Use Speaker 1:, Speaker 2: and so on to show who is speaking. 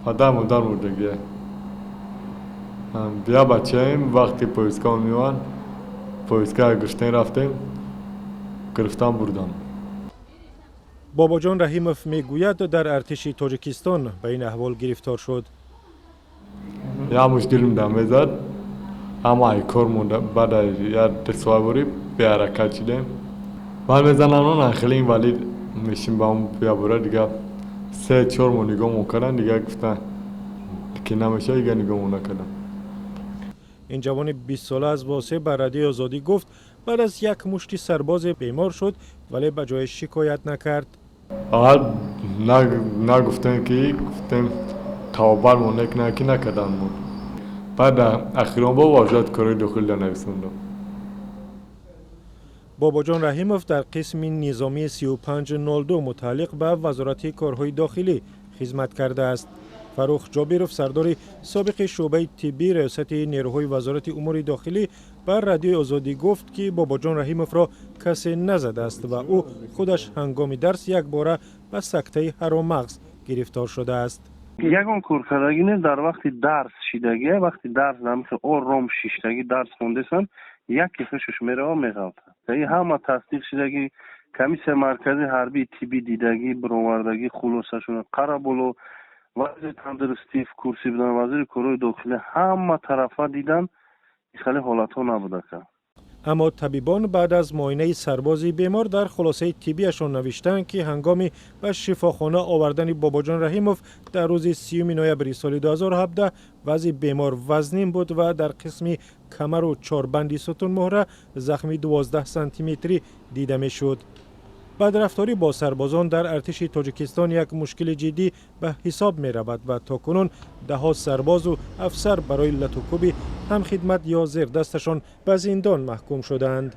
Speaker 1: Падар модар мурдагия. Я бачаем, вақти поездка меоянд, поездка гирифтем, рафтем, гирифтан бурдам.
Speaker 2: Бобоҷон Раҳимов мегӯяд, дар артиши Тоҷикистон ба ин аҳвол гирифтор шуд.
Speaker 1: Я муш дилм дам мезад, ҳама ай кор монда. Баъд я 2 соат борӣ беҳаракат шудем. Баъд мезанам, хеле инвалид мешим. Ба ябора дига 3-4 моҳ нигоҳмон карданд, дига гуфтанд, ки намешавад, дига нигоҳмон накарданд.
Speaker 2: Ин ҷавони 20-сола аз Восеъ ба Радиои Озодӣ гуфт, баъд аз як мушти сарбозе бемор шуд, вале ба ҷое шикоят накард.
Speaker 1: Аввал нагуфтем, ки гуфтем табобатмон мекунанд, ки накарданд. Баъд ахирон бо Вазорати корҳои дохилида нависондам.
Speaker 2: Бобоҷон Раҳимов дар қисми низомии 3502 мутааллиқ ба Вазорати корҳои дохилӣ хизмат кардааст. Фаррух Ҷобиров, сардори собиқи шӯъбаи тиббии Раёсати нерӯҳои Вазорати умури дохилӣ, ба Радиои Озодӣ гуфт, ки Бобоҷон Раҳимовро касе назадааст ва ӯ худаш ҳангоми дарс якбора ба сактаи ҳароммағз гирифтор шудааст.
Speaker 3: Ягон коркардагӣ нест. Дар вақти дарс шидагия, вақти дарс намихел ором шиштагӣ дарс хондесан, яке хушаш мерава, меғалтад. И ҳама тасдиқ шидагӣ, Комиссияи марказии ҳарбии тиббӣ дидагӣ, бировардагӣ, хулосашона қараболо, вазири тандурустӣ в курсе будан, вазири корҳои дохилӣ, ҳама тарафа дидан, хеле ҳолатҳо набудака.
Speaker 2: Аммо табибон баъд аз муоинаи сарбози бемор дар хулосаи тиббиашон навиштанд, ки ҳангоми ба шифохона овардани Бобоҷон Раҳимов дар рӯзи 30 ноябри соли 2017 вазъи бемор вазнин буд ва дар қисми камару чорбанди сутунмуҳра захми 12 сантиметрӣ дида мешуд. Бадрафторӣ бо сарбозон дар артиши Тоҷикистон як мушкили ҷиддӣ ба ҳисоб меравад ва то кунун даҳҳо сарбозу афсар барои латукӯби ҳамхидмат ё зердасташон ба зиндон маҳкум шудаанд.